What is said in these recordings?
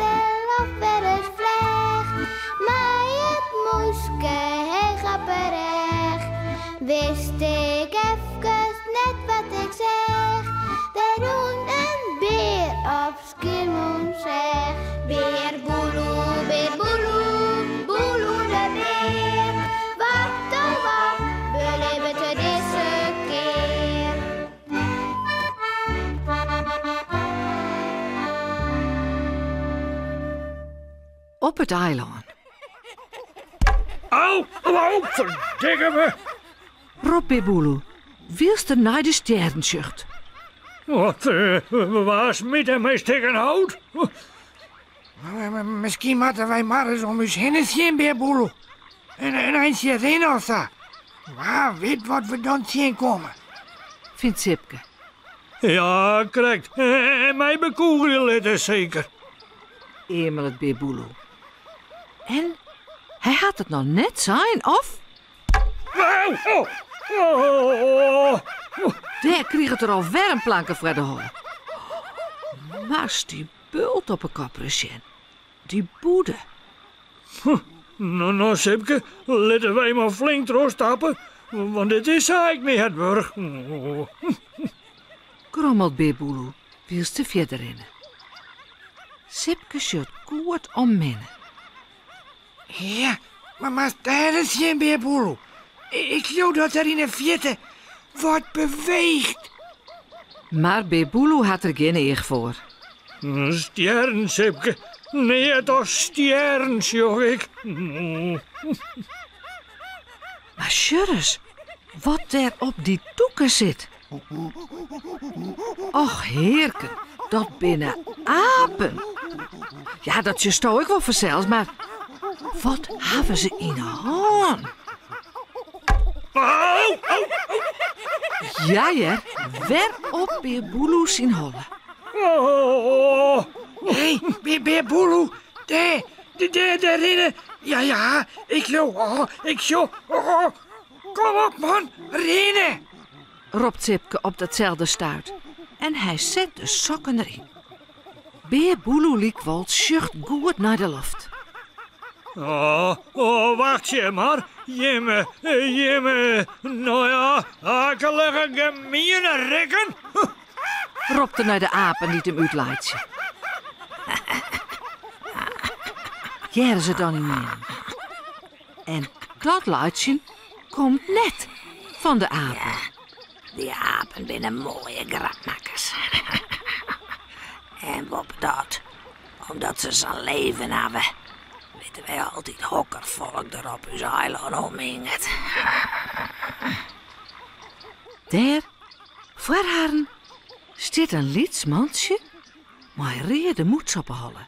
de loft wer ris fleach. Mei it mûske heech op 'e rêch. Wist ik efkes net wat ik seach. Der rûn in bear op Skiermûntseach. Bear Boeloe, bear Boeloe, Boeloe de bear. Wat oh wat belibbet er dizze kear? Op it eilân. Au, au, ferdikke me! Ropt Bear Boeloe, wylst er nei de stjerren sjocht. Wat, wa smyt der mei stikken hout? Miskien moatte wy mar ris om ús hinne sjen, Bear Boeloe. In eintsje rinne of sa. Wa wit wat we dan tsjinkomme. Fynt Sipke. Ja, krekt. En my bekûgelje litte, seker. Eamelet Bear Boeloe. En hy hat it noch net sein, of? Dêr kriget er alwer in planke foar de holle. Moatst dy bult op 'e kop ris sjen. Dy bûde. No, no, Sipke, litte wy mar flink trochstappe, want dit is saak neat wurdich. Grommelt Bear Boeloe wylst se fierder rinne. Sipke sjocht goed om hinne. Ja, mar moatst dêr ris sjen, Bear Boeloe. Ik leau dat der yn 'e fierte wat beweecht. Mar Bear Boeloe hat der gjin each foar. Stjerren, Sipke. Neat as stjerren, sjoch ik. Mar sjoch ris wat dêr op dy tûke sit. Och hearken, dat binne apen. Ja, dat sjochsto ek wol fansels, mar wat hawwe se yn 'e hân? Au, au, au. Ja hear, wer op Bear Boeloe syn holle. Oh. Hé, Bear Boeloe, dêr, dêr, dêr rinne. Ja, ja, ik leau, oh, ik sjoch, oh. Kom op, man, rinne! Ropt Sipke op datselde stuit en hy set de sokken deryn. Bear Boeloe lykwols sjocht goed nei de loft. Oh, oh, wachtsje mar, jimme, jimme, no ja, akelige gemiene rikken! Ropt er nei de apen dy't him útlaitsje. Hearre se dan ynienen. En dat laitsjen komt net fan de apen. Ja, dy apen binne moaie grapmakkers. En boppedat, omdat se sa'n leven hawwe, witte wy altyd hokker folk der op ús eilân omhinget. Dêr, foar harren, stiet in lyts mantsje mei reade mûts op 'e holle.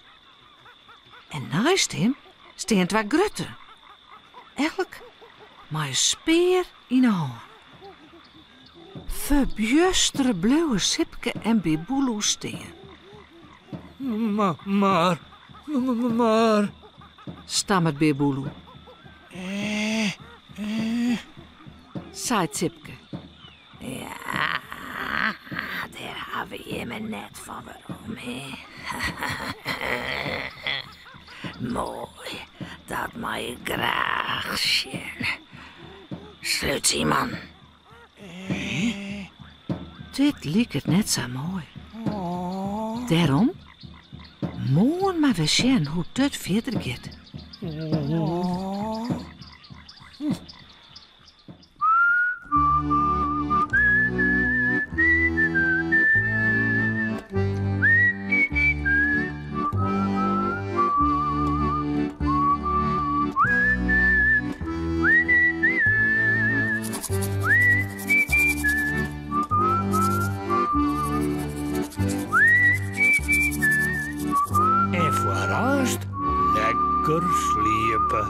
En neist him stean twa grutten, elk mei in spear yn 'e hân. Ferbjustere bliuwe Sipke en Bear Boeloe stean. Mar, mar, mar. Stammet Bear Boeloe. Seit Sipke. Ja, dêr hawwe jimme net fan werom, hè? Moai, dat mei ik graach sjen. Slút syn man. Dit liket net sa moai. Dêrom, moarn mar wer sjen hoe't it fierder giet. En foarearst lekker sliepe.